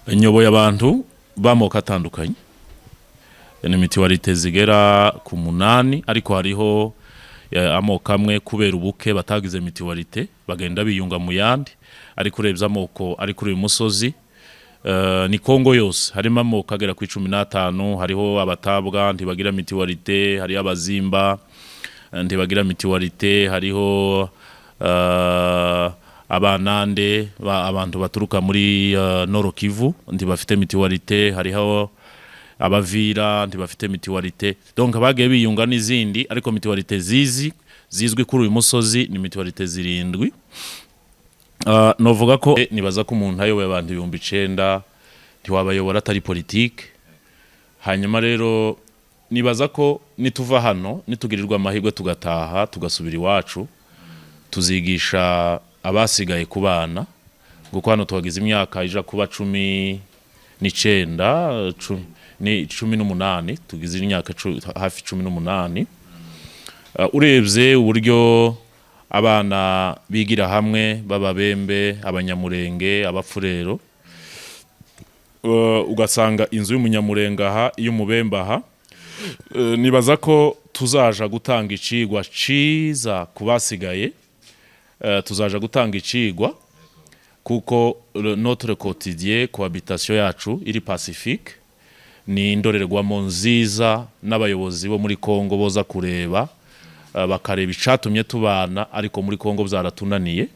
Nyoboye abantu b'amoko atandukanye, ni mutualité zigera ku 8, ariko hariho amoko amwe kubera ubuke batagize mutualité, bagenda biyunga mu yandi. Ariko urebye amoko ari kuri uyu musozi, ni Kongo yose, harimo amoko agera ku 15. Hariho abatabwa, ntibagira mutualité, hariho abazimba, ntibagira mutualité, hariho abanande, abantu baturuka muri Nord Kivu ntibafite mutualité, hariho abavira ntibafite mutualité. Donc bagiye biyunga n'izindi, ariko mutualité zizwi kuri uyu musozi ni mutualité 7. Novuga ko nibaza ko umuntu ayoboye abantu 9000 ntiwabayobora atari politike. Hanyuma rero nibaza ko nituva hano, nitugirirwa amahirwe tugataha, tugasubira iwacu, tuzigisha abasigaye ku bana, kuko hano tuhagize imyaka ija kuba 19, ni 18, tugize imyaka hafi 18. Urebye uburyo abana bigira hamwe b'ababembe, abanyamurenge, abafurero, ugasanga inzu y'umunyamurenge aha, iy'umubembe aha, nibaza ko tuzaja gutanga icigwa ciza ku basigaye. Tuzaja gutanga icigwa kuko notre quotidien, cohabitation yacu iri pacifique, ni indorerwamo nziza n'abayobozi bo muri Kongo boza kureba, bakareba icatumye tubana, ariko muri Kongo byaratunaniye.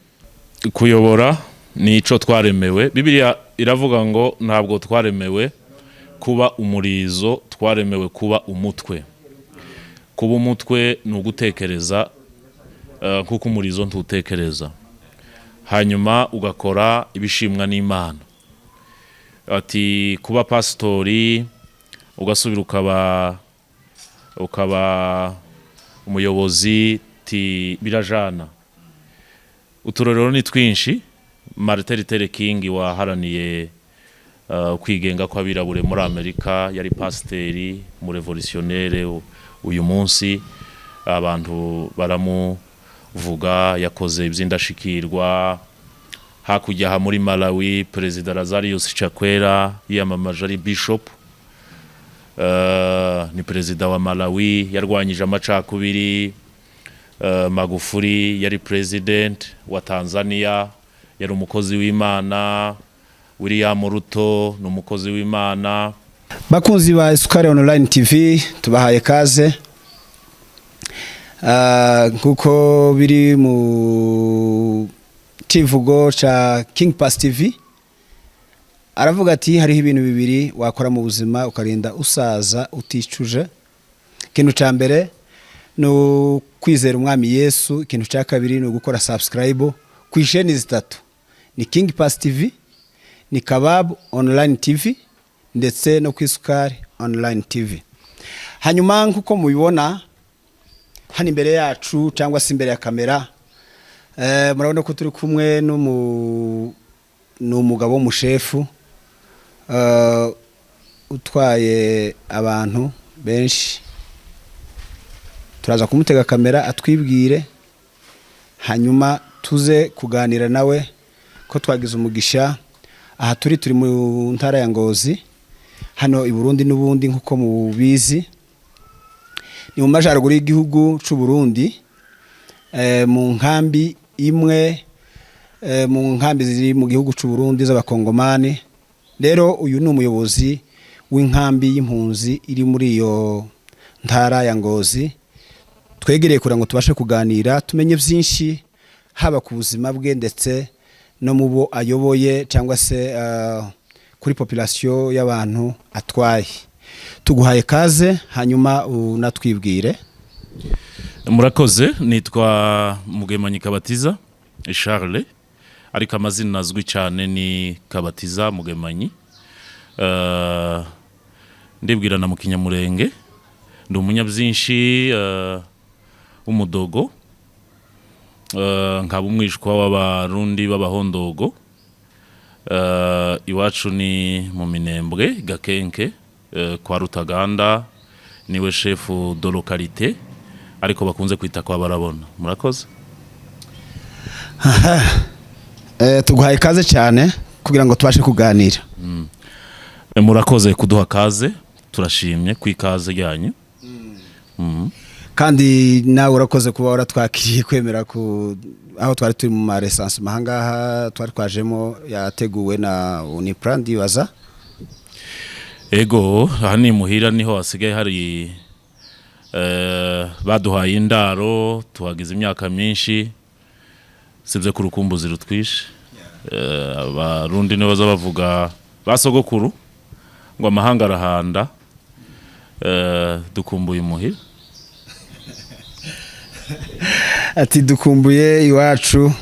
Kuyobora ni ico twaremewe. Bibiliya iravuga ngo ntabwo twaremewe kuba umurizo, twaremewe kuba umutwe. Kuba umutwe ni ugutekereza, kuko umurizo ntutekereza, hanyuma ugakora ibishimwa n'Imana. Ati kuba pasitori, ugasubira ukaba umuyobozi, ti birajana. Uturorero ni twinshi. Martin Luther King waharaniye kwigenga kw'abirabure muri Amerika yari pasiteri, mu révolutionnaire. Uyu munsi abantu baramuvuga, yakoze iby'indashikirwa. Hakurya aha muri Malawi, Perezida Lazarus Chakwera yiyamamaje ari bishop, ni perezida wa Malawi, yarwanyije amacakubiri. Magufuli yari president wa Tanzania, yari umukozi w'Imana. William Ruto ni umukozi w'Imana. Bakunzi ba Isukari Online TV, tubahaye kaze. Nkuko biri mu kivugo ca King Pass TV, aravuga ati hariho ibintu bibiri wakora mu buzima ukarinda usaza uticuje. Ikintu ca mbere ni ukwizera Umwami Yesu, ikintu cya kabiri ni ugukora subscribe ku isheni zitatu: ni King Pass TV, ni Kababu Online TV, ndetse no ku Isukari Online TV. Hanyuma nk'uko mubibona hano imbere yacu cyangwa se imbere ya kamera, murabona ko turi kumwe n'umugabo w'umushefu utwaye abantu benshi. Turaza kumutega kamera atwibwire, hanyuma tuze kuganira nawe ko twagize umugisha. Aha turi mu ntara ya Ngozi hano i Burundi, n'ubundi nk'uko mubizi ni mu majyaruguru y'igihugu cy'u Burundi, mu nkambi imwe mu nkambi ziri mu gihugu cy'u Burundi z'abakongomani. Rero uyu ni umuyobozi w'inkambi y'impunzi iri muri iyo ntara ya Ngozi. Twegereye kugira ngo tubashe kuganira, tumenye byinshi haba ku buzima bwe ndetse no mu bo ayoboye cyangwa se kuri population y'abantu atwaye. Tuguhaye kaze, hanyuma unatwibwire. Murakoze. Nitwa Mugemanyi Kabatiza Charles, ariko amazina azwi cyane ni Kabatiza Mugemanyi. Ndibwirana mu Kinyamurenge, ndi umunyabyinshi w'umudogo, nkaba umwishwa w'abarundi b'abahondogo. Iwacu ni mu Minembwe, Gakenke, kwa Rutaganda, niwe chef de localité, ariko bakunze kwita kwa Barabona. Murakoze. Tuguhaye ikaze cyane kugira ngo tubashe kuganira. Murakoze kuduha kaze, turashimye ku ikaze ryanyu. Kandi nawe urakoze kuba waratwakiriye, kwemera ku aho twari turi mu ma recensement. Ahangaha twari twajemo yateguwe na Unipra, ndibaza. Ego, aha ni muhira, niho hasigaye hari baduhaye indaro, tuhagize imyaka myinshi, sibye ko urukumbuzi rutwishe. Abarundi nibo baza bavuga basogokuru ngo amahanga arahanda. Dukumbuye imuhira. Ati dukumbuye iwacu.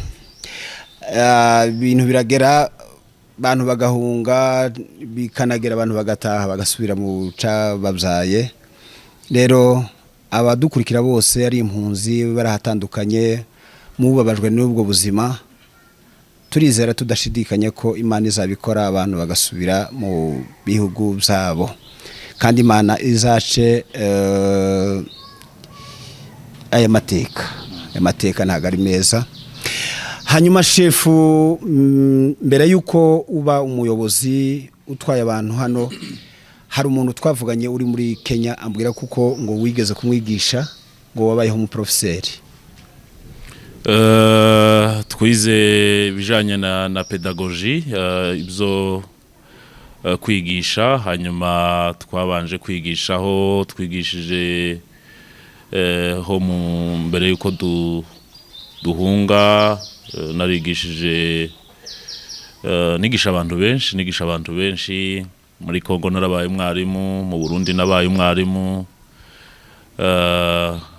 Ibintu biragera abantu bagahunga, bikanagera abantu bagataha, bagasubira mu cababyaye. Rero abadukurikira bose ari impunzi barahatandukanye, mubabajwe n'ubwo buzima, turizera tudashidikanya ko Imana izabikora, abantu bagasubira mu bihugu byabo, kandi Imana izace aya mateka ntabwo ari meza. Hanyuma shefu, mbere y'uko uba umuyobozi utwaye abantu hano, hari umuntu twavuganye uri muri Kenya, ambwira kuko ngo wigeze kumwigisha, ngo wabayeho umuprofeseri. Twize ibijanye na pédagogie, ibyo kwigisha. Hanyuma twabanje kwigishaho, twigishije ho mu mbere yuko duhunga. Narigishije, nigisha abantu benshi muri Kongo, narabaye umwarimu mu Burundi, nabaye umwarimu.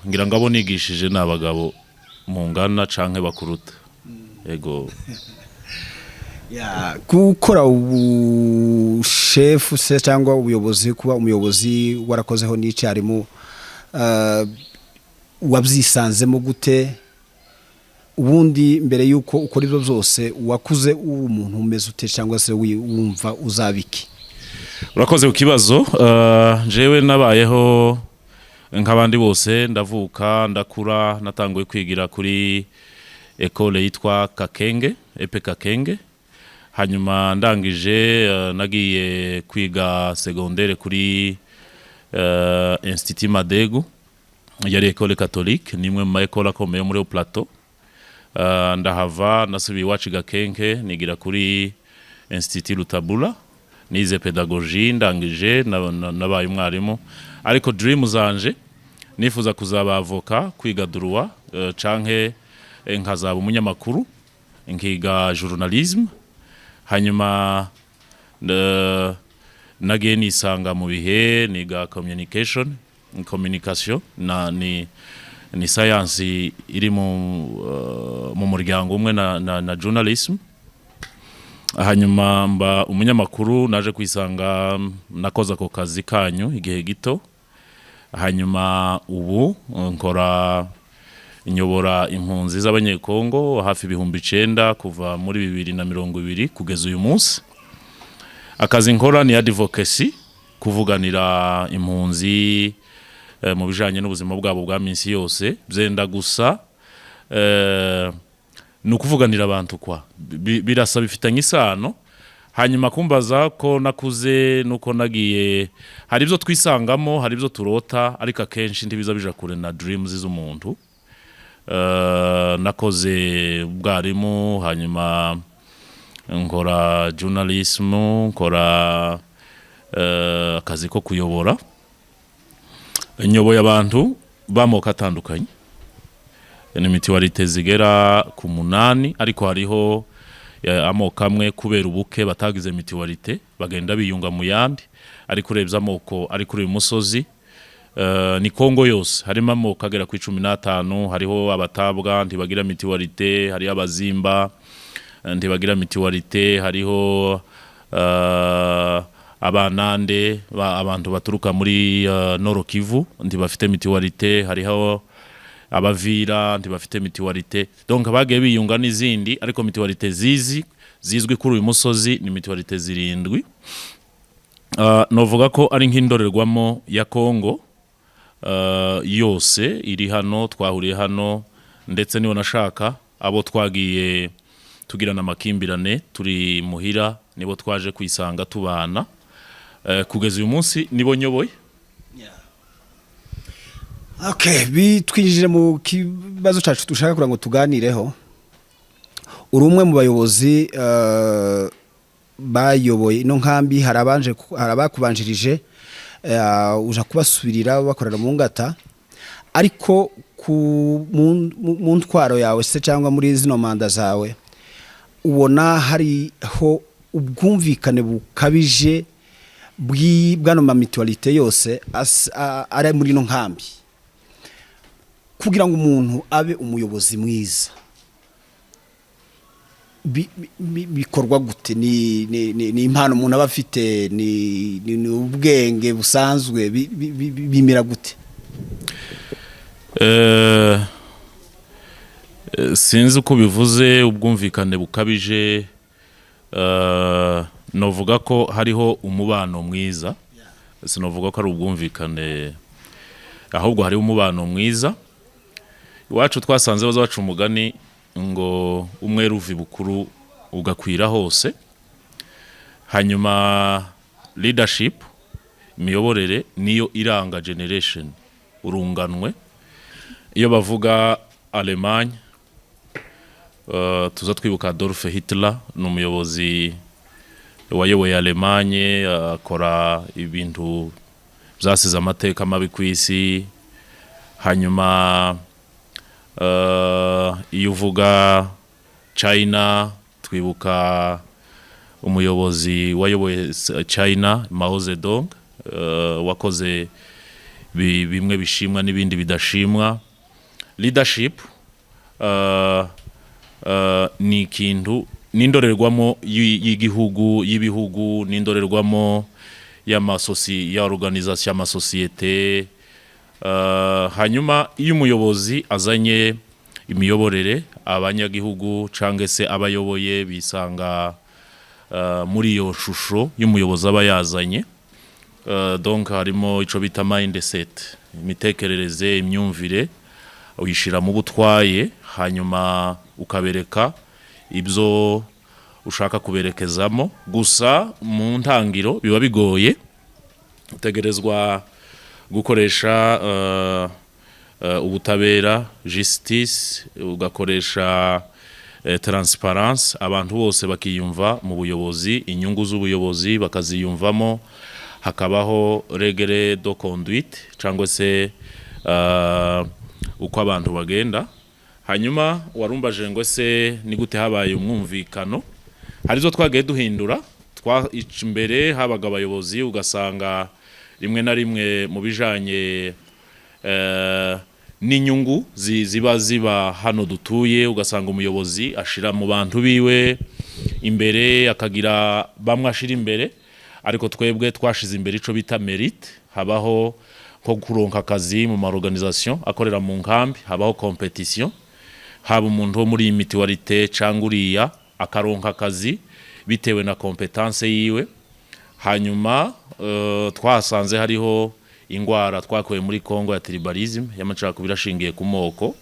Ngira ngo abo nigishije ni abagabo mungana canke bakuruta, ego. Ya, gukora ubushefu se cyangwa ubuyobozi, kuba umuyobozi warakozeho n'icyarimu, wabyisanzemo gute? Ubundi mbere y'uko ukora ibyo byose, wakuze uri umuntu umeze ute, cyangwa se wumva uzaba iki? Urakoze ku kibazo. Jewe nabayeho nk'abandi bose, ndavuka, ndakura, natanguye kwigira kuri école yitwa Kakenge, EP Kakenge. Hanyuma ndangije, nagiye kwiga secondaire kuri Institut Madegu, yari école catholique, ni imwe mu ma école akomeye muri Haut Plateau. Ndahava nasubiye iwacu i Gakenke, nigira kuri Institut Rutabura, nize pédagogie. Ndangije nabaye umwarimu, ariko dream zanje nifuza kuzaba avocat, kwiga droit, canke nkazaba umunyamakuru, nkiga journalisme. Hanyuma nagiye nisanga mu bihe niga communication, na ni science iri mu muryango umwe na journalism. Hanyuma mba umunyamakuru, naje kwisanga nakoze ako kazi kanyu igihe gito. Hanyuma ubu nkora, nyobora impunzi z'Abanyekongo hafi 9000 kuva muri 2020 kugeza uyu munsi. Akazi nkora ni advocacy, kuvuganira impunzi mu bijanye n'ubuzima bwabo bwa minsi yose. Byenda gusa, ni ukuvuganira abantu kwa birasa, bifitanye isano. Hanyuma kumbaza ko nakuze nuko nagiye, hari ibyo twisangamo, hari ibyo turota, ariko akenshi ntibiza bija kure na dreams z'umuntu. Nakoze ubwarimu, hanyuma nkora journalism, nkora akazi ko kuyobora. Nyoboye abantu b'amoko atandukanye, ni mutualité zigera ku 8, ariko hariho amoko amwe kubera ubuke batagize mutualité, bagenda biyunga mu yandi. Ariko urebye amoko ari kuri uyu musozi, ni Kongo yose, harimo amoko agera ku 15. Hariho Abatabwa, ntibagira mutualité, hariho Abazimba, ntibagira mutualité, hariho Abanande, abantu baturuka muri Nord Kivu ntibafite mutualité, hariho Abavira ntibafite mutualité. Donc bagiye biyunga n'izindi, ariko mutualité zizwi kuri uyu musozi ni mutualité 7. Novuga ko ari nk'indorerwamo ya Kongo yose iri hano, twahuriye hano. Ndetse niba nashaka abo twagiye tugirana amakimbirane turi muhira, nibo twaje kwisanga tubana. Kugeza uyu munsi nibo nyoboye. Okay, bitwinjije mu kibazo cyacu dushaka kugira ngo tuganireho. Uri umwe mu bayobozi bayoboye ino nkambi, hari abanje, hari abakubanjirije, uja kubasubirira bakorera mu ngata, ariko mu ntwaro yawe se cyangwa muri zino manda zawe, ubona hariho ubwumvikane bukabije bw'ano ma mutualité yose ari muri ino nkambi? Kugira ngo umuntu abe umuyobozi mwiza bikorwa gute? Ni impano umuntu aba afite? Ni ubwenge busanzwe? Bimera gute? Sinzi uko bivuze ubwumvikane bukabije. Novuga ko hariho umubano mwiza, sinovuga ko ari ubwumvikane, ahubwo hariho umubano mwiza. Iwacu twasanze baza baca umugani ngo umwe ruva ibukuru ugakwira hose. Hanyuma leadership, imiyoborere, niyo iranga generation, urunganwe. Iyo bavuga Allemagne, tuza twibuka Adolf Hitler, ni umuyobozi wayoboye Allemagne, akora ibintu byasize amateka mabi ku isi. Hanyuma iyo uvuga China, twibuka umuyobozi wayoboye China, Mao Zedong, wakoze bimwe bishimwa n'ibindi bidashimwa. Leadership ni ikintu, n'indorerwamo y'igihugu, y'ibihugu, n'indorerwamo y'amasosi, ya organisation, y'amasosiyete. Hanyuma iyo umuyobozi azanye imiyoborere, abanyagihugu cyangwa se abayoboye bisanga muri iyo shusho y'umuyobozi aba yazanye. Donc harimo ico bita mindset, imitekerereze, imyumvire, uyishira mu butwaye, hanyuma ukabereka ibyo ushaka kuberekezamo. Gusa mu ntangiro biba bigoye, utegerezwa gukoresha ubutabera, justice, ugakoresha transparence, abantu bose bakiyumva mu buyobozi, inyungu z'ubuyobozi bakaziyumvamo, hakabaho règle de conduite cyangwa se uko abantu bagenda. Hanyuma warumbaje ngo se ni gute habaye umwumvikano? Hari izo twagiye duhindura. Twa imbere habaga abayobozi, ugasanga rimwe na rimwe mu bijanye n'inyungu ziba hano dutuye, ugasanga umuyobozi ashira mu bantu biwe imbere, akagira bamwe ashira imbere. Ariko twebwe twashize imbere ico bita mérite. Habaho nko kuronka akazi mu ma organisation akorera mu nkambi, habaho compétition, haba umuntu wo muri iyi mutualité cyangwa uriya, akaronka akazi bitewe na compétence yiwe. Hanyuma twasanze hariho ingwara twakuye muri Congo ya tribalisme, y'amacakubiri ashingiye ku moko.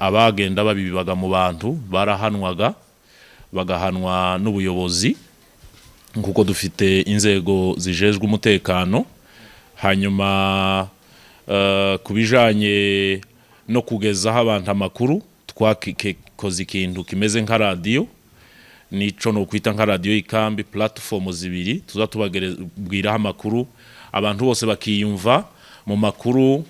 Abagenda babibaga mu bantu barahanwaga, bagahanwa n'ubuyobozi, kuko dufite inzego zijejwe umutekano. Hanyuma ku bijanye no kugezaho abantu amakuru, twakoze ikintu kimeze nka radiyo, nico no kwita nka radiyo y'ikambi, platform zibiri tuza tubabwiraho amakuru, abantu bose bakiyumva mu makuru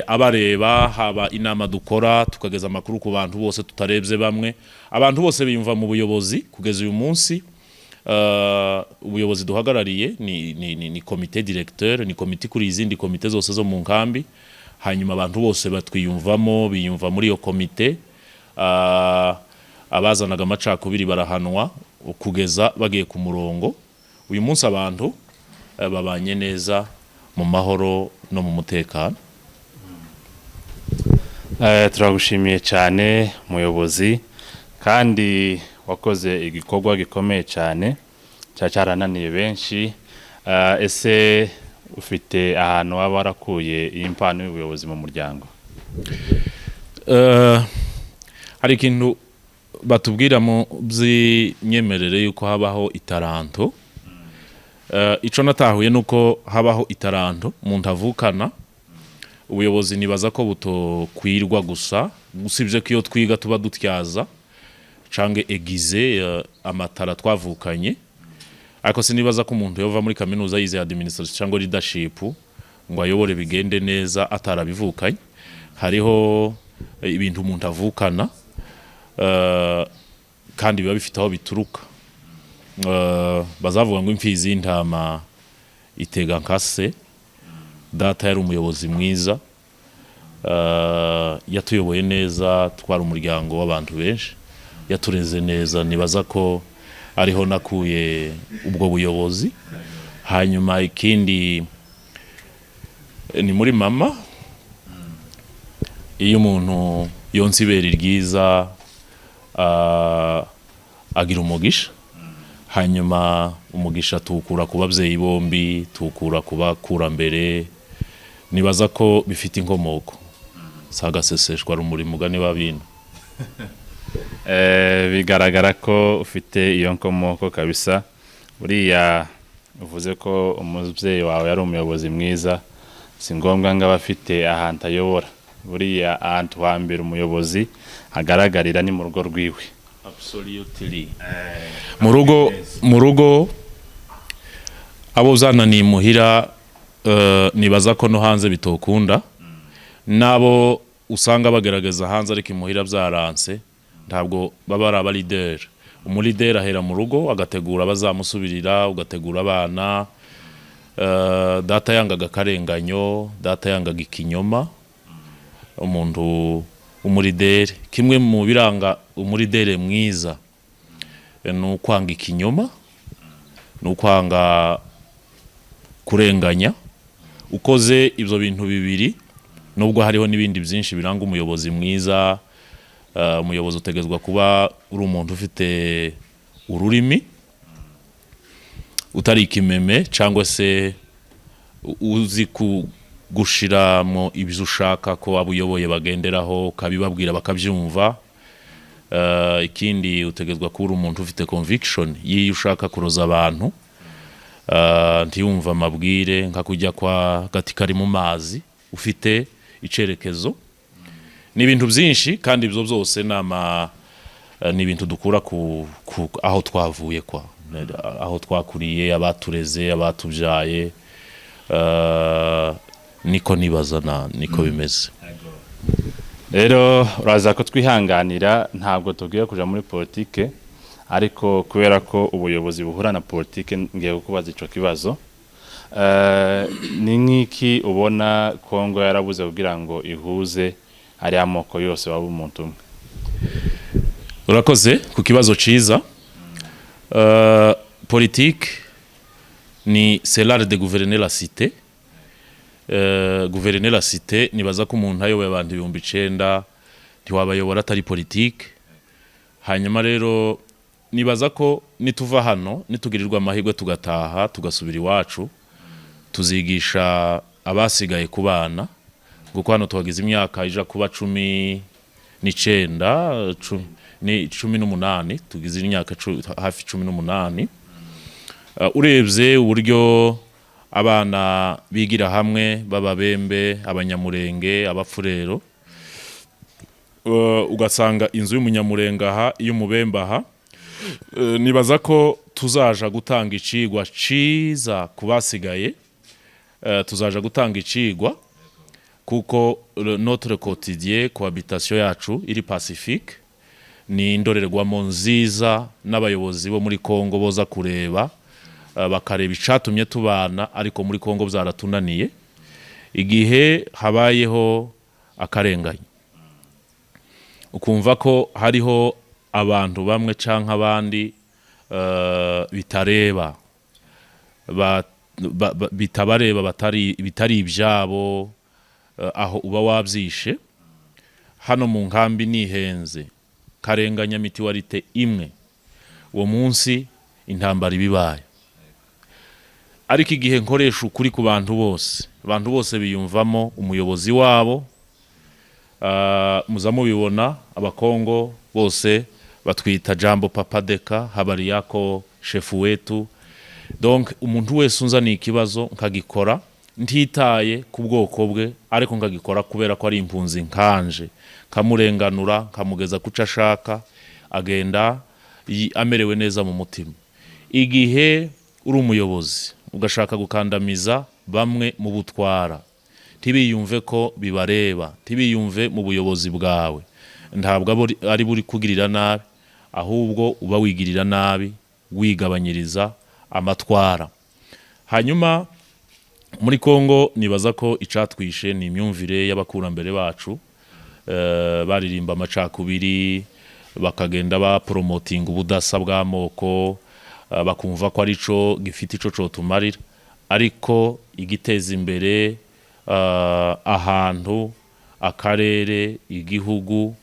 abareba. Haba inama dukora, tukageza amakuru ku bantu bose tutarebye bamwe, abantu bose biyumva mu buyobozi. Kugeza uyu munsi ubuyobozi duhagarariye ni comité directeur, ni komite kuri izindi komite zose zo mu nkambi. Hanyuma abantu bose batwiyumvamo, biyumva muri iyo komite. Abazanaga amacakubiri barahanwa kugeza bagiye ku murongo. Uyu munsi abantu babanye neza mu mahoro no mu mutekano. Turagushimiye cyane muyobozi, kandi wakoze igikorwa gikomeye cyane cyarananiye benshi. Ese ufite ahantu waba warakuye iyi mpano y'ubuyobozi mu muryango? Hari ikintu batubwira mu by'imyemerere yuko habaho itaranto. Ico natahuye nuko habaho itaranto umuntu avukana. Ubuyobozi nibaza ko butokwirwa gusa, usibye ko iyo twiga tuba dutyaza cange egize amatara twavukanye, ariko sinibaza ko umuntu yova muri kaminuza yize administration cyangwa leadership ngo ayobore bigende neza atarabivukanye. Hariho ibintu umuntu avukana, kandi biba bifite aho bituruka. Bazavuga ngo imfizi y'intama itega nkase. Data yari umuyobozi mwiza, yatuyoboye neza, twari umuryango w'abantu benshi, yatureze neza. Nibaza ko ariho nakuye ubwo buyobozi. Hanyuma ikindi ni muri mama. Iyo umuntu yonsa ibere ryiza, agira umugisha. Hanyuma umugisha tuwukura ku babyeyi bombi, tuwukura ku bakurambere. Nibaza ko bifite inkomoko, si agaseseshwa rumuri mugani w'abino. Bigaragara ko ufite iyo nkomoko kabisa. Buriya uvuze ko umubyeyi wawe yari umuyobozi mwiza, si ngombwa ngo abe afite ahantu ayobora. Buriya ahantu hambere umuyobozi agaragarira ni mu rugo rwiwe. Absolutely. Mu rugo abo uzananiye imuhira, nibaza ko no hanze bitokunda. Nabo usanga bagerageza hanze ariko imuhira byaranse, ntabwo baba ari abalideri. Umulideri ahera mu rugo, agategura abazamusubirira, ugategura abana. Data yangaga akarenganyo, data yangaga ikinyoma. Umuntu umulideri, kimwe mu biranga umulideri mwiza ni ukwanga ikinyoma, ni ukwanga kurenganya. Ukoze ibyo bintu bibiri, nubwo hariho n'ibindi byinshi biranga umuyobozi mwiza, umuyobozi utegezwa kuba uri umuntu ufite ururimi, utari ikimeme cyangwa se uzi gushiramo ibyo ushaka ko abo uyoboye bagenderaho, ukabibabwira bakabyumva. Ikindi utegezwa kuba uri umuntu ufite conviction y'iyo ushaka kuroza abantu, ntiyumva amabwire nka kujya kwa gati kari mu mazi, ufite icerekezo. Ni ibintu byinshi, kandi ibyo byose ni ibintu dukura ku aho twavuye, kwa aho twakuriye, abatureze, abatubyaye. Niko nibaza na niko bimeze. Rero uraza ko twihanganira, ntabwo tugiye kuja muri politike, ariko kubera ko ubuyobozi buhura na politike, ngiye kukubaza ico kibazo. Ni nk'iki ubona Kongo yarabuze kugira ngo ihuze ari amoko yose waba umuntu umwe? Urakoze ku kibazo ciza. Politique ni, c'est l'art de gouverner la cité. Gouverner la cité, nibaza ko umuntu ayoboye abantu 9000 ntiwabayobora atari politique. Hanyuma rero nibaza ko nituva hano, nitugirirwa amahirwe tugataha, tugasubira iwacu, tuzigisha abasigaye ku bana, kuko hano tuhagize imyaka ija kuba 19, ni 18, tugize imyaka hafi 18. Urebye uburyo abana bigira hamwe b'Ababembe, Abanyamurenge, Abapfurero, ugasanga inzu y'Umunyamurenge aha, iy'Umubembe aha, nibaza ko tuzaja gutanga icigwa ciza ku basigaye. Tuzaja gutanga icigwa kuko notre quotidien, cohabitation yacu iri pacifique, ni indorerwamo nziza n'abayobozi bo muri Kongo boza kureba, bakareba icatumye tubana, ariko muri Kongo byaratunaniye. Igihe habayeho akarengane, ukumva ko hariho abantu bamwe canke abandi bitareba, bitabareba, batari bitari ibyabo, aho uba wabyishe. Hano mu nkambi nihenze karenganya mutualité imwe, uwo munsi intambara ibibaye. Ariko igihe nkoresha ukuri ku bantu bose, abantu bose biyumvamo umuyobozi wabo. Muza mubibona, Abakongo bose batwita "Jambo papa Deka, habari yako shefu wetu". Donc umuntu wese unzaniye ikibazo nkagikora ntitaye ku bwoko bwe, ariko nkagikora kubera ko ari impunzi nkanje, nkamurenganura, nkamugeza kuco ashaka, agenda amerewe neza mu mutima. Igihe uri umuyobozi ugashaka gukandamiza bamwe mu butwara, ntibiyumve ko bibareba, ntibiyumve mu buyobozi bwawe, ntabwo abo ari buri kugirira nabi, ahubwo uba wigirira nabi, wigabanyiriza amatwara. Hanyuma muri Kongo nibaza ko icatwishe ni imyumvire y'abakurambere bacu. Baririmba amacakubiri, bakagenda bapromotinga ubudasa bw'amoko, bakumva ko arico gifite ico cotumarira. Ariko igiteza imbere ahantu, akarere, igihugu,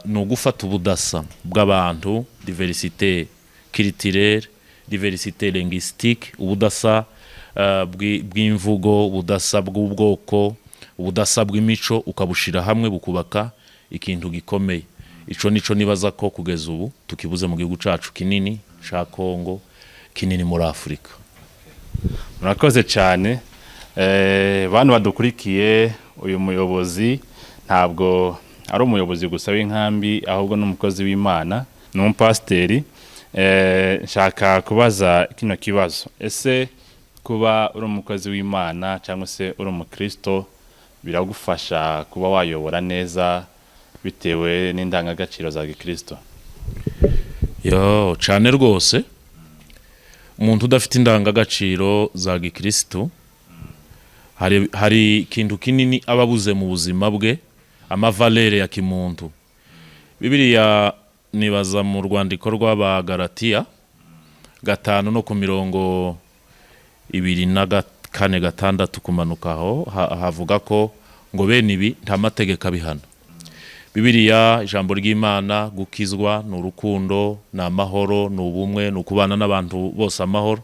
ni ugufata ubudasa bw'abantu, diversité culturelle, diversité linguistique, ubudasa bw'imvugo, ubudasa bw'ubwoko, ubudasa bw'imico, ukabushira hamwe bukubaka ikintu gikomeye. Ico nico nibaza ko kugeza ubu tukibuze mu gihugu cacu kinini ca Kongo, kinini muri Afurika. Murakoze cyane. Bantu badukurikiye, uyu muyobozi ntabwo ari umuyobozi gusa w'inkambi, ahubwo n'umukozi w'Imana, ni umupasiteri. Nshaka kubaza kino kibazo: ese kuba uri umukozi w'Imana cyangwa se uri umukristo biragufasha kuba wayobora neza bitewe n'indangagaciro za gikristo? Yo, cane rwose. Umuntu udafite indangagaciro za gikristo hari ikintu kinini aba abuze mu buzima bwe, ama valeurs ya kimuntu. Bibiliya, nibaza mu rwandiko rw'Abagalatiya 5 no ku 24, 6 kumanuka aho, havuga ko ngo bene ibi nta mategeko abihana. Bibiliya, ijambo ry'Imana, gukizwa ni urukundo, ni amahoro, ni ubumwe, ni ukubana n'abantu bose amahoro.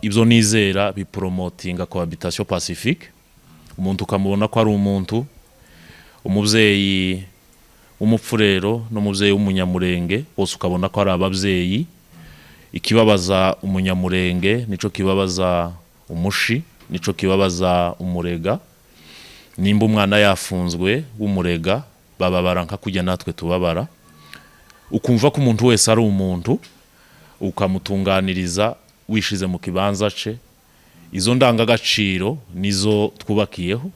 Ibyo nizera bipromotinga cohabitation pacifique. Umuntu ukamubona ko ari umuntu, umubyeyi w'Umupfurero n'umubyeyi w'Umunyamurenge bose ukabona ko ari ababyeyi. Ikibabaza Umunyamurenge nico kibabaza Umushi, nico kibabaza Umurega. Nimba umwana yafunzwe w'Umurega, bababara nka kujya natwe tubabara. Ukumva ko umuntu wese ari umuntu, ukamutunganiriza wishize mu kibanza ce. Izo ndangagaciro nizo twubakiyeho,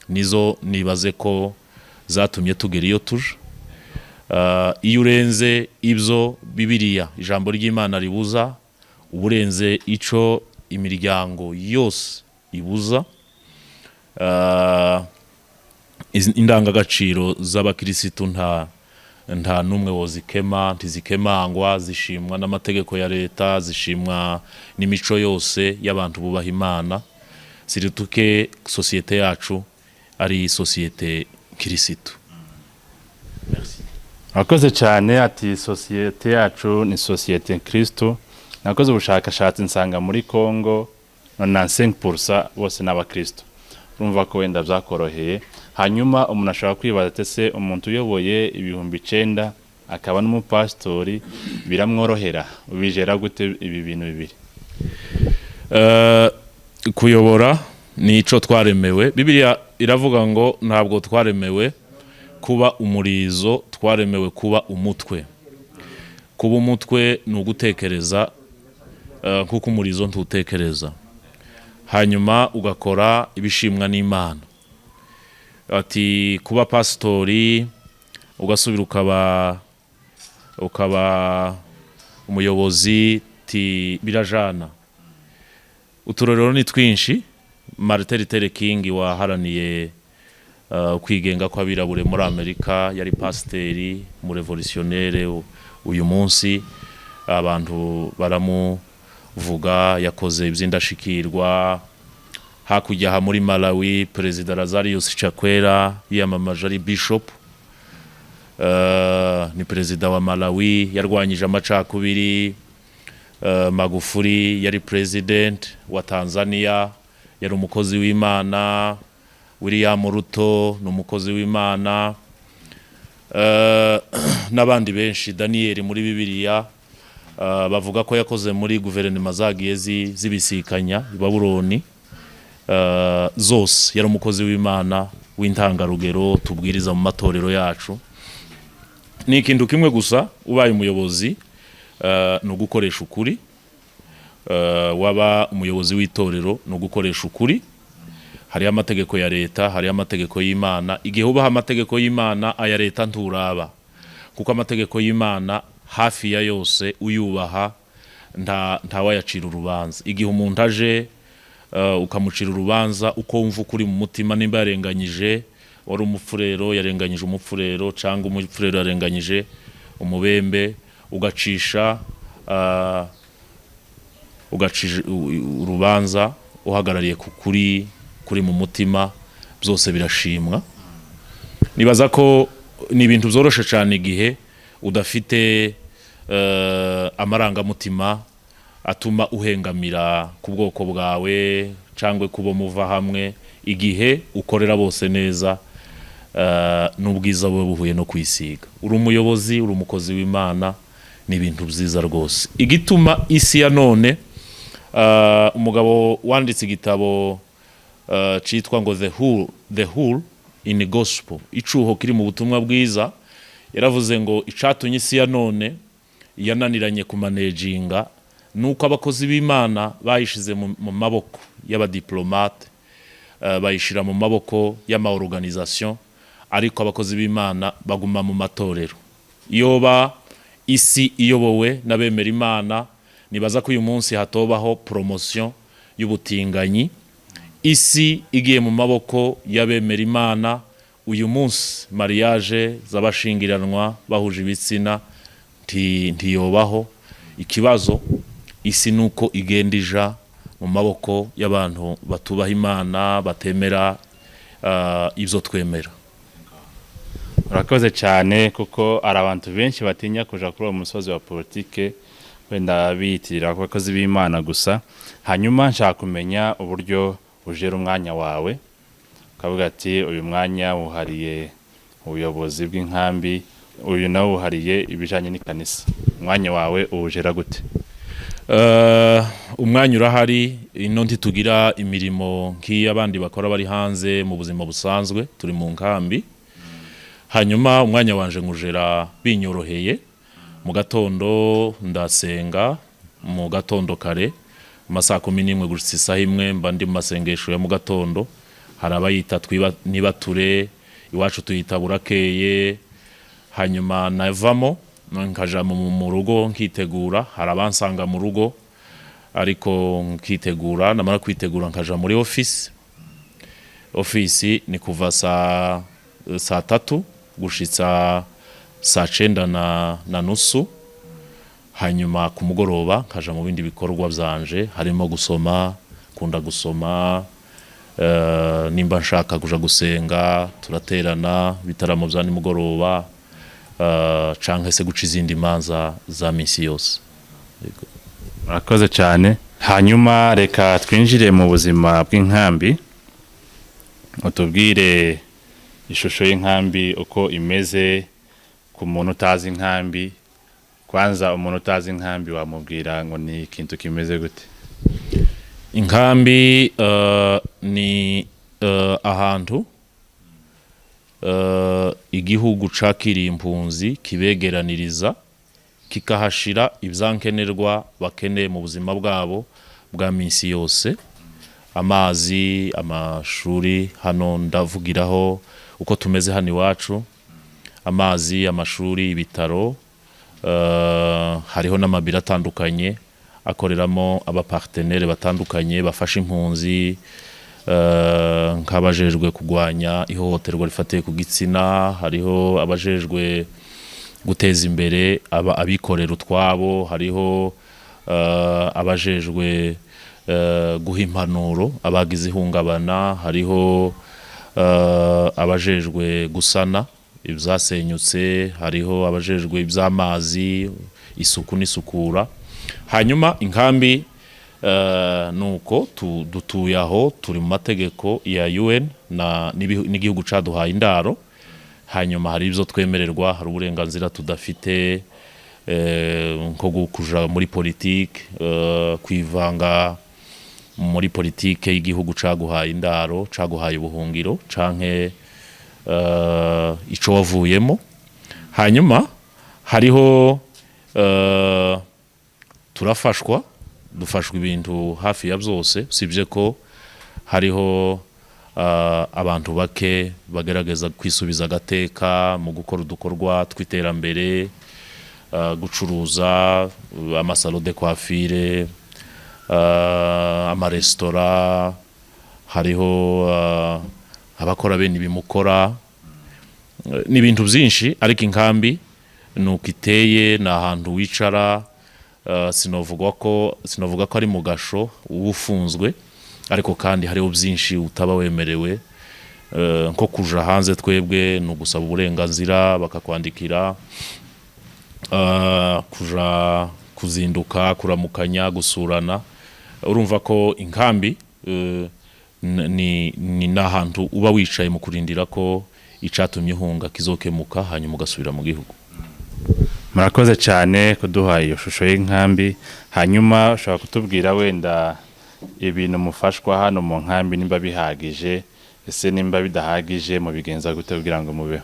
nizo nibaze ko zatumye tugera iyo tuja. Iyo urenze ibyo Bibiliya, ijambo ry'Imana ribuza, uba urenze ico imiryango yose ibuza. Indangagaciro z'abakirisitu nta n'umwe wozikema, ntizikemangwa, zishimwa n'amategeko ya leta, zishimwa n'imico yose y'abantu bubaha Imana, sirituke sosiyete yacu ari sosiyete kirisitu. Murakoze cyane. Ati sosiyete yacu ni sosiyete kristo. Nakoze ubushakashatsi nsanga muri Congo 95% bose ni abakristo. Urumva ko wenda byakoroheye. Hanyuma umuntu ashobora kwibaza ati: ese umuntu uyoboye 9000 akaba n'umupasitori biramworohera? Ubijera gute ibi bintu bibiri? Kuyobora ni ico twaremewe. Bibiliya iravuga ngo ntabwo twaremewe kuba umurizo, twaremewe kuba umutwe. Kuba umutwe ni ugutekereza, kuko umurizo ntutekereza, hanyuma ugakora ibishimwa n'Imana. Ati kuba pasitori ugasubira ukaba umuyobozi, ti birajana. Uturorero ni twinshi. Martin Luther King waharaniye kwigenga kw'abirabure muri Amerika yari pasiteri, mu révolutionnaire. Uyu munsi abantu baramuvuga, yakoze iby'indashikirwa. Hakurya aha muri Malawi, Perezida Lazarus Chakwera yiyamamaje ari bishop, ni perezida wa Malawi, yarwanyije amacakubiri. Magufuli yari president wa Tanzania, yari umukozi w'Imana. William Ruto ni umukozi w'Imana, n'abandi benshi. Daniel muri Bibiliya. Bavuga ko yakoze muri guverinoma zagiye zibisikanya i Babuloni zose. Yari umukozi w'Imana w'intangarugero tubwiriza mu matorero yacu. Ni ikintu kimwe gusa: ubaye umuyobozi, ni ugukoresha ukuri. Waba umuyobozi w'itorero, ni ugukoresha ukuri. Hariho amategeko ya leta, hariho amategeko y'Imana. Igihe ubaha amategeko y'Imana, aya leta nturaba, kuko amategeko y'Imana hafi ya yose uyubaha ntawayacira urubanza. Igihe umuntu aje, ukamucira urubanza uko wumva ukuri mu mutima, nimba yarenganyije wari umupfurero, yarenganyije umupfurero, cyangwa umupfurero yarenganyije umubembe, ugacisha ugacisha urubanza uhagarariye ku kuri kuri mu mutima, byose birashimwa. Nibaza ko ni ibintu byoroshe cyane igihe udafite amarangamutima atuma uhengamira ku bwoko bwawe cyangwa kubo muva hamwe. Igihe ukorera bose neza, n'ubwiza buba buhuye no kwisiga. Uri umuyobozi, uri umukozi w'Imana, ni ibintu byiza rwose. Igituma isi ya none, umugabo wanditse igitabo citwa ngo The Hole in Gospel, icuho kiri mu butumwa bwiza, yaravuze ngo icatumye isi ya none yananiranye kumanejinga nuko abakozi b'Imana bayishize mu maboko y'abadiplomate, bayishira mu maboko y'amaorganisation, ariko abakozi b'Imana baguma mu matorero. Yoba isi iyobowe n'abemera Imana, nibaza ko uyu munsi hatobaho promotion y'ubutinganyi. Isi igiye mu maboko y'abemera Imana, uyu munsi mariage z'abashingiranwa bahuje ibitsina ntiyobaho. Ikibazo isi nuko igenda ija mu maboko y'abantu batubaha Imana, batemera ibyo twemera. Urakoze cyane, kuko hari abantu benshi batinya kuja kuri uwo musozi wa politike, wenda biyitirira ku bakozi b'Imana gusa. Hanyuma nshaka kumenya uburyo ujera umwanya wawe, ukavuga ati: "Uyu mwanya wuhariye ubuyobozi bw'inkambi, uyu nawe wuhariye ibijanye n'ikanisa." Umwanya wawe uwujera gute? Umwanya urahari. Ino ntitugira imirimo nk'iy'abandi bakora bari hanze mu buzima busanzwe, turi mu nkambi. Hanyuma umwanya wanje nkujera binyoroheye. Mu gatondo ndasenga, mu gatondo kare, mu masaha 11 gushitsa isaha 1 mba ndi mu masengesho ya mu gatondo. Hari abayita twiba nibature, iwacu tuyita burakeye. Hanyuma navamo nkaja mu rugo nkitegura. Hari abansanga mu rugo, ariko nkitegura, namara kwitegura nkaja muri office. Office ni kuva saa 3 gushitsa saa 9 na nusu. Hanyuma ku mugoroba nkaja mu bindi bikorwa byanje, harimo gusoma, kunda gusoma. Nimba nshaka kuja gusenga, turaterana ibitaramo bya nimugoroba, canke se guca izindi manza za misi yose. Yego. Murakoze cyane. Hanyuma reka twinjire mu buzima bw'inkambi, utubwire ishusho y'inkambi uko imeze ku muntu utazi inkambi. Kwanza umuntu utazi inkambi wamubwira ngo ni ikintu kimeze gute? Inkambi ni ahantu igihugu cakiriye impunzi kibegeraniriza, kikahashira ibyankenerwa bakeneye mu buzima bwabo bwa minsi yose: amazi, amashuri. Hano ndavugiraho uko tumeze hano iwacu: amazi, amashuri, ibitaro, hariho n'amabiro atandukanye akoreramo abapartenaires batandukanye bafasha impunzi, nk'abajejwe kurwanya ihohoterwa rifatiye ku gitsina, hariho abajejwe guteza imbere abikorera utwabo, hariho abajejwe guha impanuro abagize ihungabana, hariho abajejwe gusana ibyasenyutse, hariho abajejwe iby'amazi, isuku n'isukura. Hanyuma inkambi, nuko dutuye aho, turi mu mategeko ya UN na n'igihugu caduhaye indaro. Hanyuma hari ibyo twemererwa, hari uburenganzira tudafite. Nko kuja muri politike, kwivanga muri politike y'igihugu caguhaye indaro, caguhaye ubuhungiro, canke ico wavuyemo. Hanyuma hariho turafashwa, dufashwa ibintu hafi ya byose, usibye ko hariho abantu bake bagerageza kwisubiza agateka mu gukora udukorwa tw'iterambere, gucuruza, ama salons de coiffure, amaresitora. Hariho abakora bene ibimukora. Ni ibintu byinshi, ariko inkambi ni uko iteye, ni ahantu wicara. Sinovuga ko ari mu gasho uba ufunzwe, ariko kandi hariho byinshi utaba wemerewe, nko kuja hanze. Twebwe ni ugusaba uburenganzira bakakwandikira, kuja kuzinduka, kuramukanya, gusurana. Urumva ko inkambi ni n'ahantu uba wicaye mu kurindira ko icatumye uhunga kizokemuka, hanyuma ugasubira mu gihugu. Murakoze cyane kuduha iyo shusho y'inkambi. Hanyuma ushobora kutubwira wenda ibintu mufashwa hano mu nkambi, nimba bihagije? Ese nimba bidahagije, mubigenza gute kugira ngo mubeho?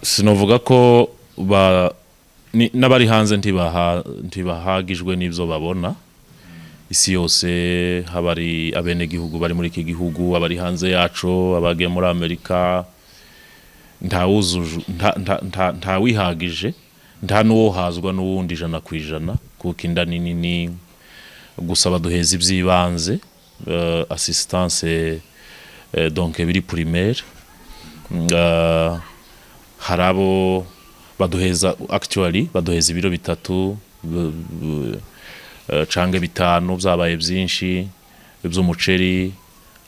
Sinovuga ko n'abari hanze ntibahagijwe n'ibyo babona. Isi yose, haba ari abenegihugu bari muri iki gihugu, abari hanze yaco, abagiye muri Amerika, ntawihagije, nta n'uwohazwa n'uwundi 100%, kuko inda ni nini. Gusa baduheza iby'ibanze, assistance, donc biri primaire. Hari abo baduheza, actually baduheza ibiro 3 canke 5 byabaye byinshi by'umuceri,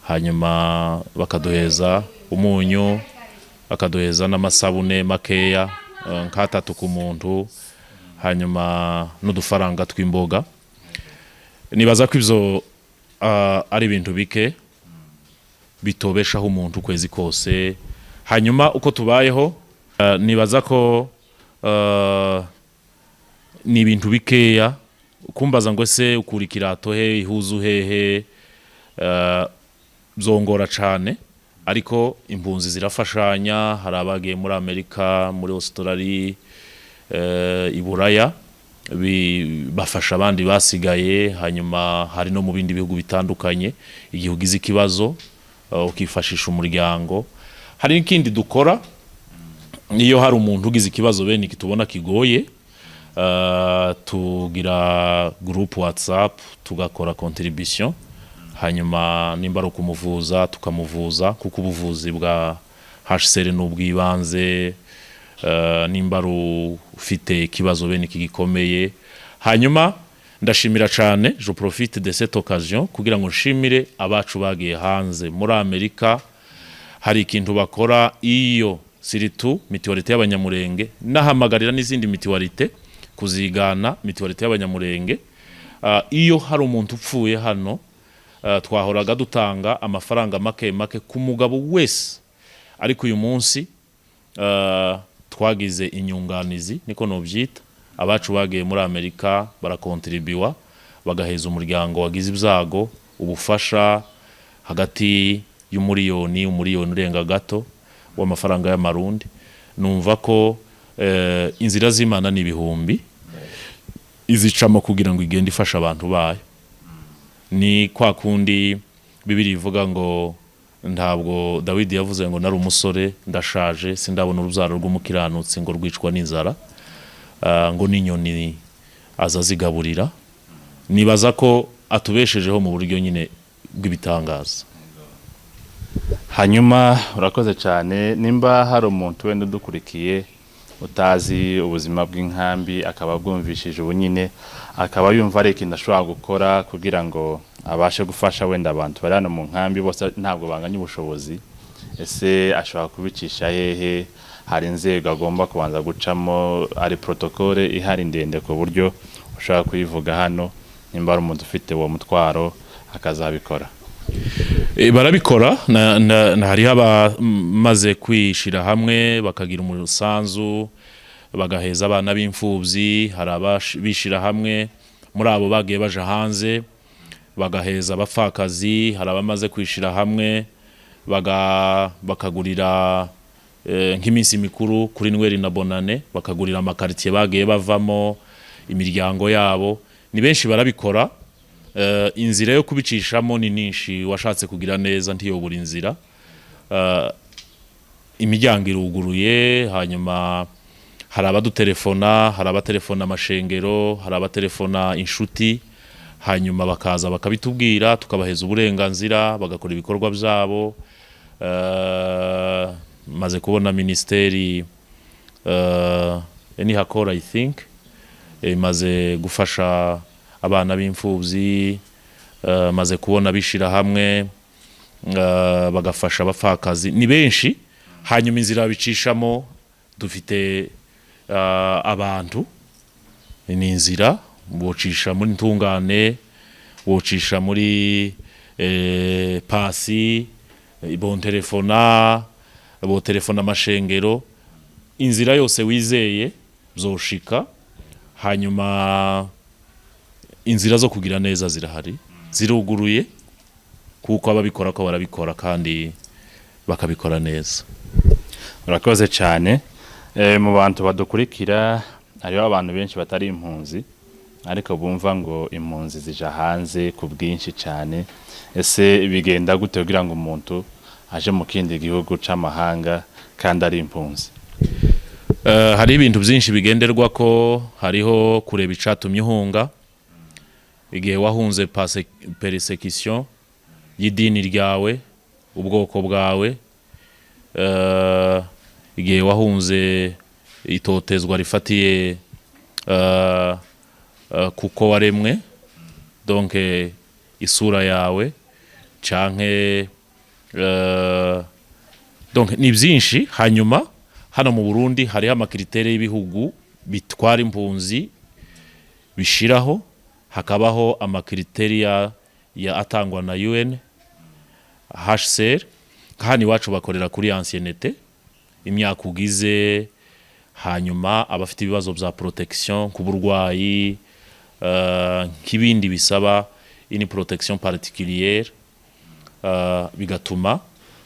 hanyuma bakaduheza umunyu, bakaduheza n'amasabune makeya, nk'atatu ku muntu, hanyuma n'udufaranga tw'imboga. Nibaza ko ivyo ari ibintu bike bitobeshaho umuntu ukwezi kose. Hanyuma uko tubayeho, nibaza ko ni ibintu bikeya. Kumbaza ngo ese ukura ikirato he, ihuzu hehe, byongora cane, ariko impunzi zirafashanya. Hari abagiye muri Amerika, muri Australia, i Buraya, bafasha abandi basigaye. Hanyuma hari no mu bindi bihugu bitandukanye, igihe ugize ikibazo ukifashisha umuryango. Hari n'ikindi dukora: iyo hari umuntu ugize ikibazo bene iki tubona kigoye, tugira groupe WhatsApp, tugakora contribution, hanyuma nimba ari ukumuvuza tukamuvuza, kuko ubuvuzi bwa HCR ni ubw'ibanze, nimba ari ufite ikibazo bene iki gikomeye. Hanyuma ndashimira cyane, je profite de cette occasion kugira ngo nshimire abacu bagiye hanze muri Amerika. Hari ikintu bakora iyo, surtout mutualité y'Abanyamurenge, nahamagarira n'izindi mutualité kuzigana mutualité y'Abanyamurenge. Iyo hari umuntu upfuye hano, twahoraga dutanga amafaranga make make ku mugabo wese, ariko uyu munsi twagize inyunganizi, niko nobyita. Abacu bagiye muri Amerika barakontribuwa, bagaheza umuryango wagize ibyago ubufasha hagati y'umuriyoni, umuriyoni urenga gato w'amafaranga y'Amarundi. Numva ko inzira z'Imana ni ibihumbi, izicamo kugira ngo igende ifasha abantu bayo. Ni kwa kundi Bibiri ivuga ngo ntabwo Dawidi yavuze ngo nari umusore, ndashaje, sindabona urubyaro rw'umukiranutsi ngo rwicwa n'inzara, ngo n'inyoni aza zigaburira. Nibaza ko atubeshejeho mu buryo nyine bw'ibitangaza. Hanyuma urakoze cyane. Nimba hari umuntu wenda udukurikiye utazi ubuzima bw'inkambi, akaba bwumvishije ubu nyine, akaba yumva ari ikintu ashobora gukora kugira ngo abashe gufasha wenda abantu bari hano mu nkambi, bose ntabwo banganya ubushobozi, ese ashobora kubicisha hehe? Hari inzego agomba kubanza gucamo? Ari protocole ihari ndende ku buryo ushobora kuyivuga hano, nimba ari umuntu ufite uwo mutwaro akazabikora? Barabikora. Hariho abamaze kwishira hamwe bakagira umusanzu. Bagaheza abana b'imfubyi. Hari abishira hamwe muri abo bagiye baja hanze bagaheza abapfakazi. Hari abamaze kwishira hamwe bakagurira nk'iminsi mikuru kuri Nweri na Bonane, bakagurira amakaritiye bagiye bavamo imiryango yabo. Ni benshi barabikora. Inzira yo kubicishamo ni nyinshi. Washatse kugira neza ntiyobura inzira. Imiryango iruguruye. Hanyuma hari abadutelefona, hari abatelefona amashengero, hari abatelefona inshuti, hanyuma bakaza bakabitubwira, tukabaheza uburenganzira bagakora ibikorwa byabo. Maze kubona minisiteri Enihakora, I think, imaze gufasha abana b'imfubyi. Maze kubona bishira hamwe bagafasha abapfakazi. Ni benshi. Hanyuma inzira babicishamo, dufite abantu, ni inzira bocisha muri ntungane, bocisha muri pasi, bontelefona, botelefona amashengero. Inzira yose wizeye zoshika. Hanyuma inzira zo kugira neza zirahari, ziruguruye, kuko ababikora ko barabikora kandi bakabikora neza. Urakoze cyane. Mu bantu badukurikira hariho abantu benshi batari impunzi, ariko bumva ngo impunzi zija hanze ku bwinshi cyane. Ese bigenda gute kugira ngo umuntu aje mu kindi gihugu c'amahanga kandi ari impunzi? Hari ibintu byinshi bigenderwa ko hariho kureba icatumye uhunga, igihe wahunze persécution y'idini ryawe, ubwoko bwawe, igihe wahunze itotezwa rifatiye kuko waremwe, donc isura yawe canke donc ni byinshi. Hanyuma hano mu Burundi hariho ama critères y'ibihugu bitwara impunzi bishiraho, hakabaho ama critères ya atangwa na UN HCR. Hano iwacu bakorera kuri ancienneté, imyaka ugize. Hanyuma abafite ibibazo bya protection ku burwayi, nk'ibindi bisaba une protection particulière, bigatuma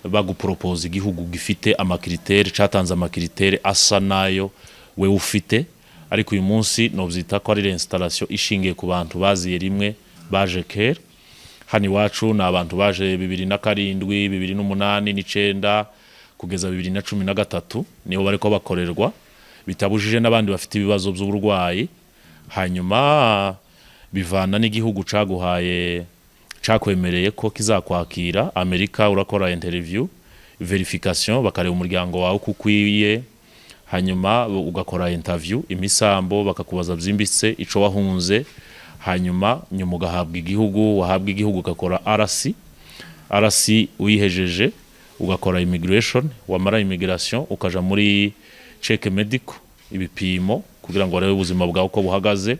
baguporopoza igihugu gifite ama critères, catanze ama critères asa nayo we ufite. Ariko uyu munsi novyita ko ari réinstallation ishingiye ku bantu baziye rimwe, baje kera. Hano iwacu ni abantu baje 2007, 2008 n'icenda kugeza 2013, niho bariko bakorerwa, bitabujije n'abandi bafite ibibazo by'uburwayi. Hanyuma bivana n'igihugu caguhaye, cakwemereye ko kizakwakira. Amerika urakora interview, verification, bakareba umuryango wawe uko ukwiye, hanyuma ugakora interview, imisambo, bakakubaza byimbitse ico wahunze. Hanyuma nyuma ugahabwa igihugu. Wahabwa igihugu ugakora RC. RC uyihejeje ugakora immigration. Wamara immigration ukaja muri check medical, ibipimo kugira ngo barebe ubuzima bwawe uko buhagaze.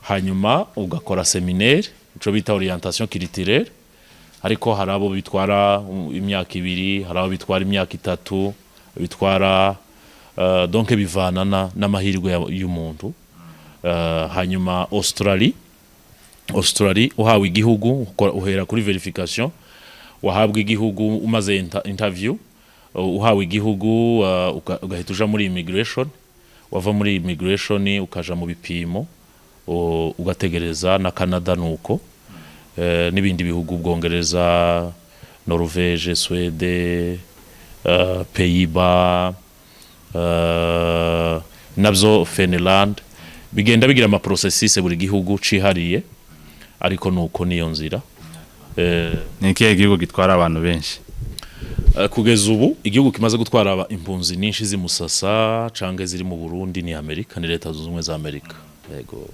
Hanyuma ugakora séminaire, ico bita orientation culturelle. Ariko hari abo bitwara imyaka 2, hari abo bitwara imyaka 3, bitwara donc bivanana n'amahirwe y'umuntu. Hanyuma Australie, uhawe igihugu uhera kuri verification. Wahabwa igihugu umaze interview, uhawe igihugu, ugahita uja muri immigration. Wava muri immigration ukaja mu bipimo, ugategereza. Na Canada nuko, n'ibindi bihugu, Ubwongereza, Norvège, Suède, Pays-Bas, nabyo Finland, bigenda bigira ama processus buri gihugu cihariye, ariko nuko niyo nzira. Ni ikihe gihugu gitwara abantu benshi? Kugeza ubu igihugu kimaze gutwara impunzi nyinshi z'imusasa canke ziri mu Burundi ni Amerika, ni Leta Zunze Ubumwe za Amerika, yego.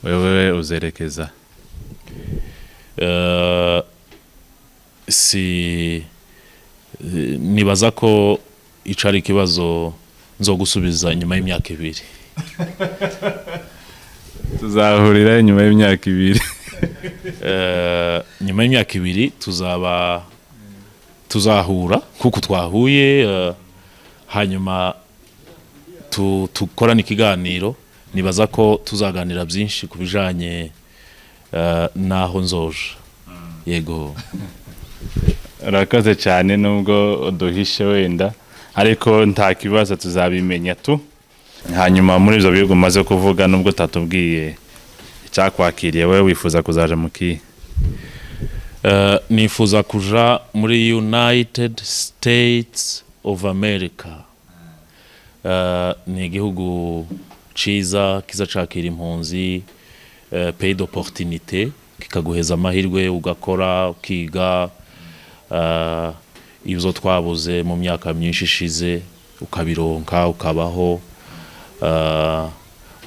Wewe uzerekeza? Si nibaza ko ico ari ikibazo nzogusubiza inyuma y'imyaka 2. Tuzahurira inyuma y'imyaka 2. Nyuma y'imyaka 2 tuzaba tuzahura kuko twahuye, hanyuma Tukorane ikiganiro, nibaza ko tuzaganira byinshi ku bijanye naho nzoja, yego. Urakoze cyane, nubwo uduhishe wenda, ariko nta kibazo, tuzabimenya tu. Hanyuma muri ibyo bihugu umaze kuvuga, nubwo utatubwiye icyakwakiriye, wowe wifuza kuzaja mu kihe? Nifuza kuja muri United States of America. Ni igihugu ciza kiza cakira impunzi, pays d'opportunité, kikaguheza amahirwe ugakora, ukiga, ibyo twabuze mu myaka myinshi ishize ukabironka, ukabaho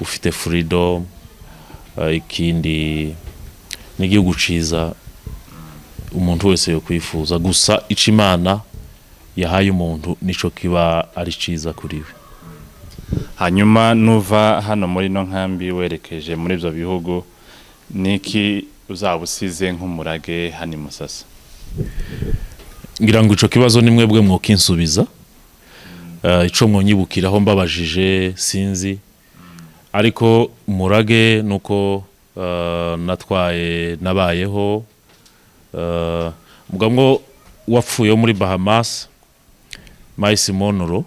ufite freedom. Ikindi ni igihugu ciza umuntu wese yo kwifuza. Gusa ico Imana yahaye umuntu nico kiba ari ciza kuri we. Hanyuma nuva hano muri ino nkambi werekeje muri ibyo bihugu, niki uzaba usize nk'umurage hano i Musasa? Ngira ngo ico kibazo ni mwebwe mwokinsubiza. Ico mwonyibukiraho mbabajije sinzi, ariko umurage nuko natwaye nabayeho. Mugabo wapfuye wo muri Bahamas, Myles Munroe,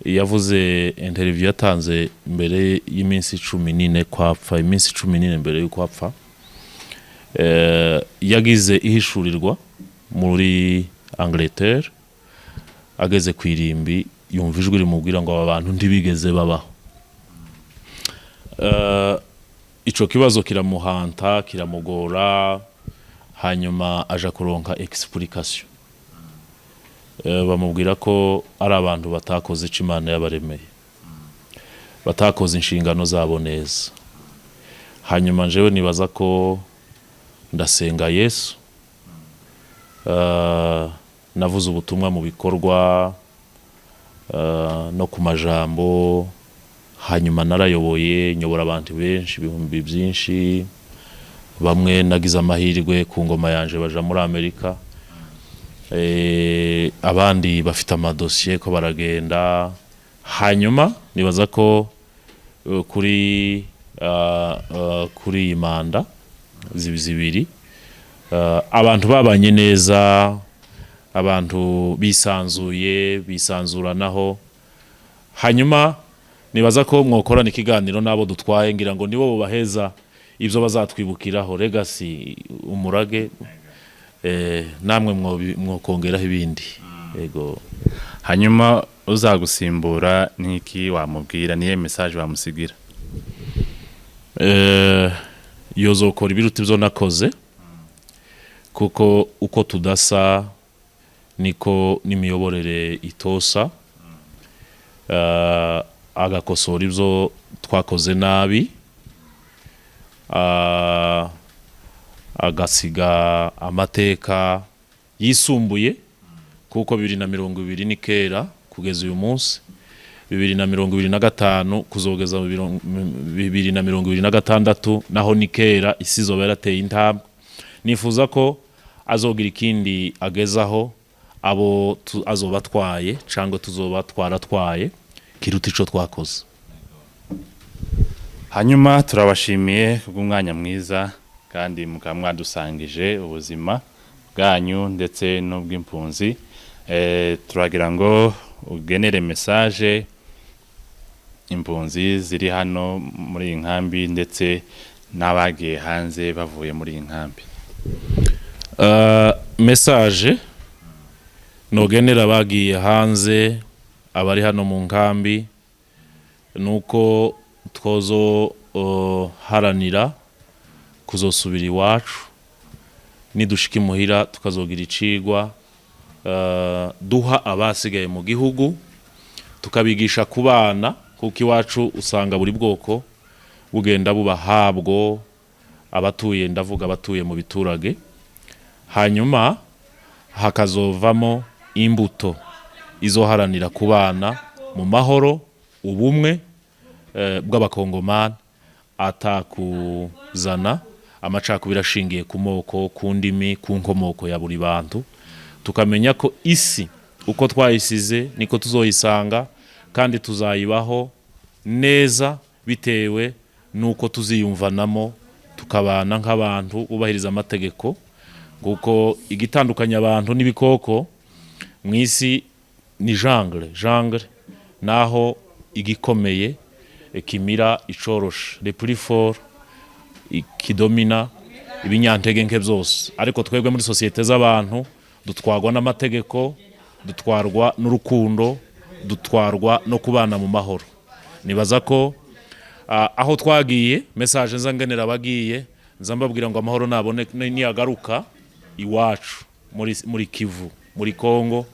yavuze interview yatanze mbere y'iminsi 14 kwapfa, iminsi 14 mbere y'uko apfa, yagize ihishurirwa muri Angleterre. Ageze ku irimbi yumva ijwi rimubwira ngo aba bantu ntibigeze babaho. Ico kibazo kiramuhanta, kiramugora, hanyuma aja kuronka explication. Bamubwira ko ari abantu batakoze ico Imana yabaremeye, batakoze inshingano zabo neza. Hanyuma njewe nibaza ko ndasenga Yesu, navuze ubutumwa mu bikorwa no ku majambo. Hanyuma narayoboye, nyobora abantu benshi, ibihumbi byinshi. Bamwe nagize amahirwe ku ngoma yanje baja muri Amerika, abandi bafite amadosiye ko baragenda. Hanyuma nibaza ko kuri iyi manda zibiri, abantu babanye neza, abantu bisanzuye, bisanzuranaho. Hanyuma nibaza ko mwokorana ikiganiro n'abo dutwaye, ngira ngo nibo bubaheza ibyo bazatwibukiraho, legacy, umurage. Namwe mwokongeraho ibindi, yego. Hanyuma uzagusimbura niki wamubwira? Niye message wamusigira? Yozokora ibiruta ibyo nakoze, kuko uko tudasa niko n'imiyoborere itosa. Agakosora ibyo twakoze nabi, agasiga amateka yisumbuye, kuko 2020 ni kera. Kugeza uyu munsi 2025 kuzogeza mu 2026 naho ni kera, isi izoba yarateye intambwe. Nifuza ko azogira ikindi agezaho abo azoba atwaye cyangwa tuzoba twaratwaye, kiruta ico twakoze. Hanyuma turabashimiye kubw'umwanya mwiza kandi mukaba mwadusangije ubuzima bwanyu ndetse n'ubw'impunzi. Turagira ngo ugenere message impunzi ziri hano muri iyi nkambi ndetse n'abagiye hanze bavuye muri iyi nkambi. Message nogenera abagiye hanze, abari hano mu nkambi, nuko twozo haranira kuzosubira iwacu. Nidushika imuhira tukazogira icigwa duha abasigaye mu gihugu, tukabigisha kubana, kuko iwacu usanga buri bwoko bugenda buba habwo, abatuye, ndavuga abatuye mu biturage. Hanyuma hakazovamo imbuto izoharanira kubana mu mahoro, ubumwe bw'abakongomani, atakuzana amacakubiri ashingiye ku moko, ku ndimi, ku nkomoko ya buri bantu. Tukamenya ko isi uko twayisize niko tuzoyisanga. Kandi tuzayibaho neza bitewe n'uko tuziyumvanamo, tukabana nk'abantu bubahiriza amategeko, kuko igitandukanya abantu n'ibikoko mu isi ni jungle. Jungle naho igikomeye kimira icoroshe, le plus fort kidomina ibinyantege nke byose. Ariko twebwe muri sosiyete z'abantu dutwarwa n'amategeko, dutwarwa n'urukundo, dutwarwa no kubana mu mahoro. Nibaza ko aho twagiye, message nza ngenera abagiye, nza mbabwira ngo amahoro nabone niyagaruka iwacu muri Kivu, muri Kongo,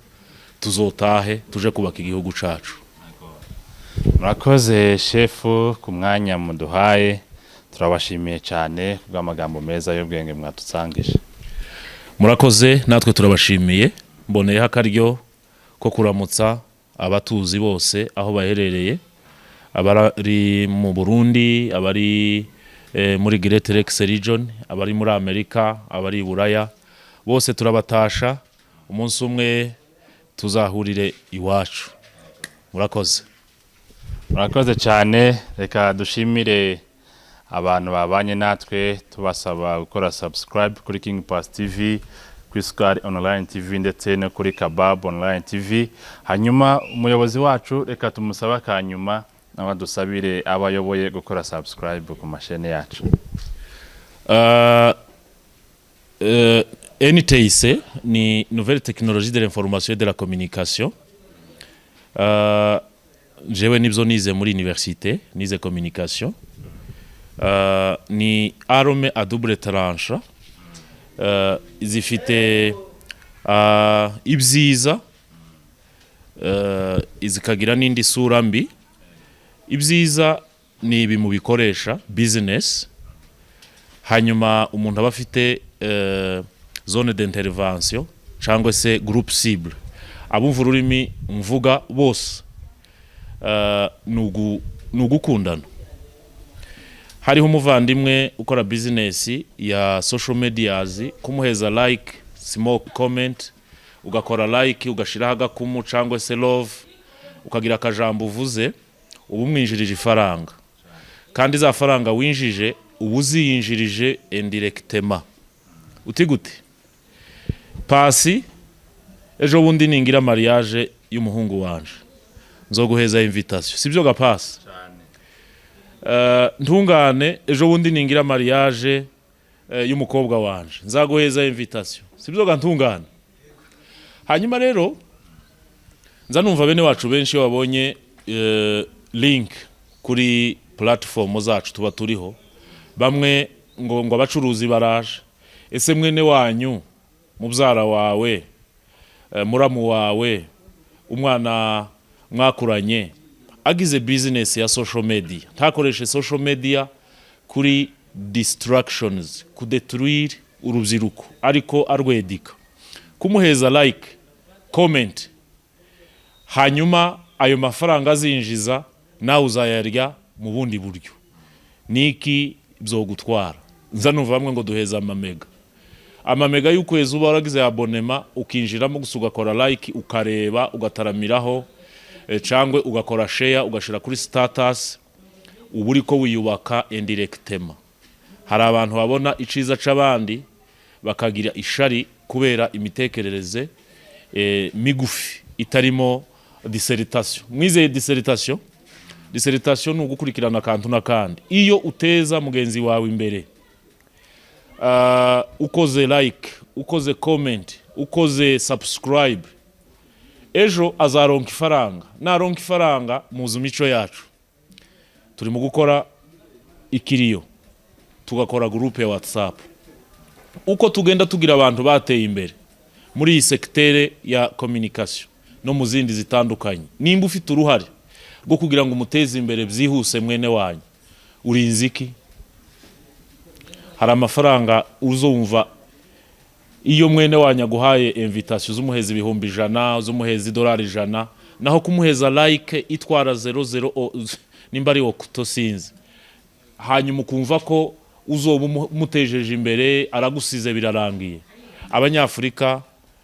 tuzotahe tuje kubaka igihugu cacu. Murakoze shefu ku mwanya muduhaye. Turabashimiye cyane kubw'amagambo meza y'ubwenge mwadusangije. Murakoze, natwe turabashimiye. Mboneyeho akaryo ko kuramutsa abatuzi bose aho baherereye, abari mu Burundi, abari muri Great Lakes Region, abari muri Amerika, abari i Buraya, bose turabatasha. Umunsi umwe tuzahurire iwacu. Murakoze. Murakoze cyane. Reka dushimire abantu babanye natwe, tubasaba gukora subscribe kuri King Pass TV, kuri Sukari Online TV ndetse no kuri Kabab Online TV. Hanyuma umuyobozi wacu, reka tumusabe akanyuma nawe dusabire abayoboye gukora subscribe ku mashene yacu. NTIC ni Nouvelle Technologie de l'Information et de la Communication. Jewe nibyo nize muri université, nize communication. Ni arme à double tranche. Zifite ibyiza, zikagira n'indi sura mbi. Ibyiza ni ibi mu bikoresha business, hanyuma umuntu aba afite zone d'intervention cyangwa se groupe cible, abumva ururimi mvuga bose. Ni ugukundana. Hariho umuvandimwe ukora business ya social medias, kumuheza like, small comment, ugakora like, ugashiraho agakumu cyangwa se love, ukagira akajambo uvuze, uba umwinjirije ifaranga. Kandi za faranga winjije uba uziyinjirije indirectement. Uti gute? Pasi, ejo bundi ningira mariage y'umuhungu wanje, nzoguheza invitation, sibyo ga Pasi? Ntungane, ejo bundi ningira mariage y'umukobwa wanje, nzaguheza invitation, sibyo ga Ntungane? Hanyuma rero nza numva bene wacu benshi iyo babonye link kuri platform zacu tuba turiho, bamwe ngo abacuruzi baraje. Ese mwene wanyu, mubyara wawe, muramu wawe, umwana mwakuranye agize business ya social media, ntakoreshe social media kuri distractions, kudetruire urubyiruko, ariko arwedika, kumuheza like, comment, hanyuma ayo mafaranga azinjiza nawe uzayarya mu bundi buryo, niki byogutwara? Nza numva bamwe ngo duheza amamega, amamega y'ukwezi. Uba waragize abonnement, ukinjiramo gusa ugakora like, ukareba, ugataramiraho, cyangwa ugakora share, ugashira kuri status, uba uriko wiyubaka indirectement. Hari abantu babona iciza c'abandi bakagira ishari kubera imitekerereze migufi itarimo dissertation. Mwizeye dissertation? Dissertation ni ugukurikirana akantu n'akandi. Iyo uteza mugenzi wawe imbere, ukoze like, ukoze comment, ukoze subscribe, ejo azaronka ifaranga. Naronka ifaranga, muzi imico yacu, turi mu gukora ikiriyo, tugakora groupe ya WhatsApp. Uko tugenda tugira abantu bateye imbere muri iyi secteur ya communication no mu zindi zitandukanye, nimba ufite uruhare rwo kugira ngo umuteze imbere byihuse mwene wanyu, urinze iki? Hari amafaranga uzumva iyo mwene wanyu aguhaye invitation, z'umuheza 100,000, z'umuheza idolari 100, naho kumuheza like itwara zero zero nimba ari okuto sinzi, hanyuma ukumva ko uzoba umutejeje imbere, aragusize, birarangiye. Abanyafurika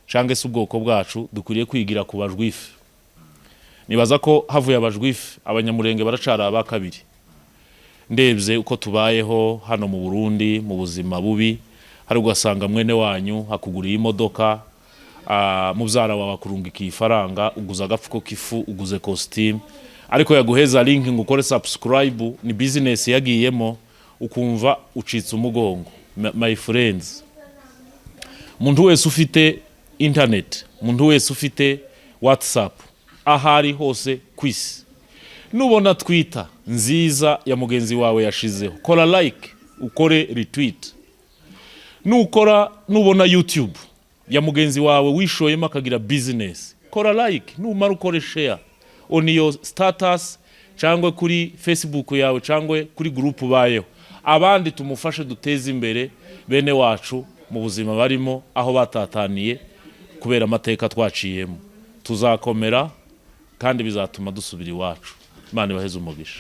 cyangwa se ubwoko bwacu dukwiriye kwigira ku ba Juifs. Nibaza ko havuye aba juifs, Abanyamurenge baracara aba kabiri. Ndebye uko tubayeho hano mu Burundi mu buzima bubi, hari ugasanga mwene wanyu hakuguriye imodoka, mubyara wawe akurungikiye ifaranga, uguze agapfuko k'ifu, uguze costume, ariko yaguheza link ngo ukore subscribe, ni business yagiyemo, ukumva ucitse umugongo. My friends, umuntu wese ufite internet, umuntu wese ufite WhatsApp, aho ari hose ku isi, nubona Twitter nziza ya mugenzi wawe yashizeho, kora like, ukore retweet. Nukora, nubona YouTube ya mugenzi wawe wishoyemo akagira business, kora like, numara ukore share on your status cyangwa kuri Facebook yawe cyangwa kuri group ubayeho. Abandi tumufashe, duteze imbere bene wacu mu buzima barimo, aho batataniye kubera amateka twaciyemo. Tuzakomera kandi bizatuma dusubira iwacu. Imana ibaheze umugisha.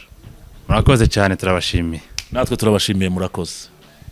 Murakoze cyane, turabashimiye. Natwe turabashimiye, murakoze.